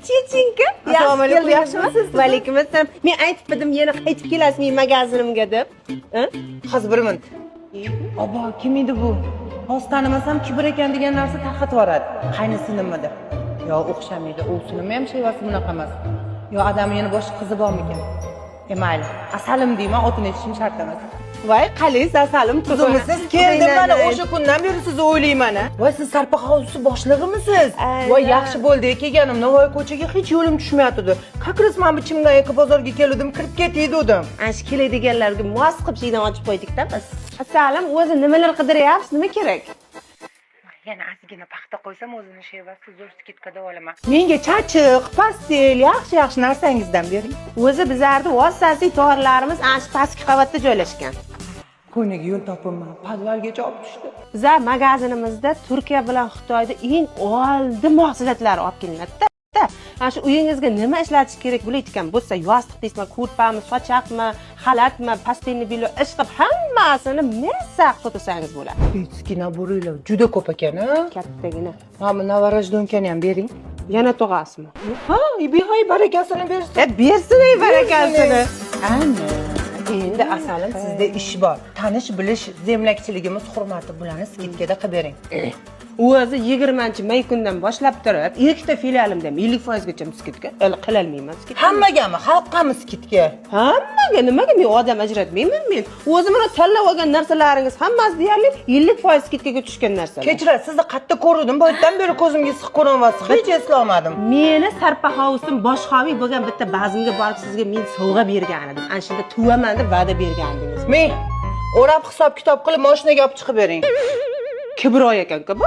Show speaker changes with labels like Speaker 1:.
Speaker 1: Chechinka.
Speaker 2: Assalomu alaykum, yaxshimisiz?
Speaker 1: Va alaykum assalom. Men aytib, yana qaytib kelasiz mening magazinimga deb. Ha?
Speaker 2: Hozir bir minut. Obbo, kim edi bu? Hozir tanimasam, kibr ekan degan narsa tarqatib yuboradi. Qaynisinimidi? Yo, o'xshamaydi. U sinimi ham, shevasi bunaqa emas. Yo, adamni yana boshqa qizi bormikan? E, mayli. Asalim deyman, otini aytishim shart emas.
Speaker 1: Voy, qalaysiz, asalim?
Speaker 2: Tuzukmisiz? Keldim mana, o'sha kundan beri sizni o'ylayman. A. Voy, siz Sarpa House'i boshlig'imisiz?
Speaker 1: Aynan.
Speaker 2: Voy, yaxshi bo'ldi kelganimda. Voy, ko'chaga hech yo'lim tushmayotdi. Как раз mana bu Chimgan bozorga keldim, kirib ketay dedim.
Speaker 1: Ana shu keladiganlarga mos qilib shiydan ochib qo'ydikda biz. Asalim, o'zi nimalar qidiryapsiz? Nima kerak?
Speaker 2: Yana ozgina paxta qo'ysam, o'zini shevasi zo'r, скидка da olaman. Menga chachiq, постель, yaxshi yaxshi narsangizdan bering.
Speaker 1: O'zi bizlarni vositasiz tovarlarimiz ana shu pastki qavatda joylashgan.
Speaker 2: Ko'ynaga yo'l topolman. Подвал gacha olib tushdi.
Speaker 1: Bizlar magazinimizda Turkiya bilan Xitoyda eng oldi mahsulotlari olib kelinadi. Ana shu uyingizga nima ishlatish kerak bo'layotgan bo'lsa, yostiq deysizmi, ko'rpami, sochaqmi, xalatmi, постельный бельё, ish qilib hammasini mazza qilib sotsangiz bo'ladi.
Speaker 2: Детский набор lar juda ko'p ekan, a?
Speaker 1: Kattagina.
Speaker 2: Mana bu новорождёнка ni ham bering.
Speaker 1: Yana tug'asizmi?
Speaker 2: Ha, behay barakasini bersin.
Speaker 1: E, bersin ey barakasini.
Speaker 2: Ana. Endi, asalim, sizda ish bor. Tanish bilish zemlakchiligimiz hurmati, bularni скидка da qilib bering.
Speaker 1: O'zi 20-may kundan boshlab turib, ikkita filialimda ham 50 foizgacha скидка qilolmayman скидка.
Speaker 2: Hammagami, xalqqami скидка?
Speaker 1: Hammaga, nimaga men odam ajratmayman men. O'zim mana tanlab olgan narsalaringiz hammasi deyarli 50% скидка ga tushgan narsalar.
Speaker 2: Kechirasiz, sizni qayerda ko'rdim? Boyatdan beri ko'zimga issiq ko'rinyapsiz. Hech eslolmadim.
Speaker 1: Meni Sarpa House'im boshqaviy bo'lgan bitta bazmga borib, sizga men sovg'a bergan edim. Ana shunda tuvaman deb va'da bergandingiz.
Speaker 2: Men o'rab, hisob kitob qilib, mashinaga olib chiqib bering.
Speaker 1: Kibroy ekan-ku bu.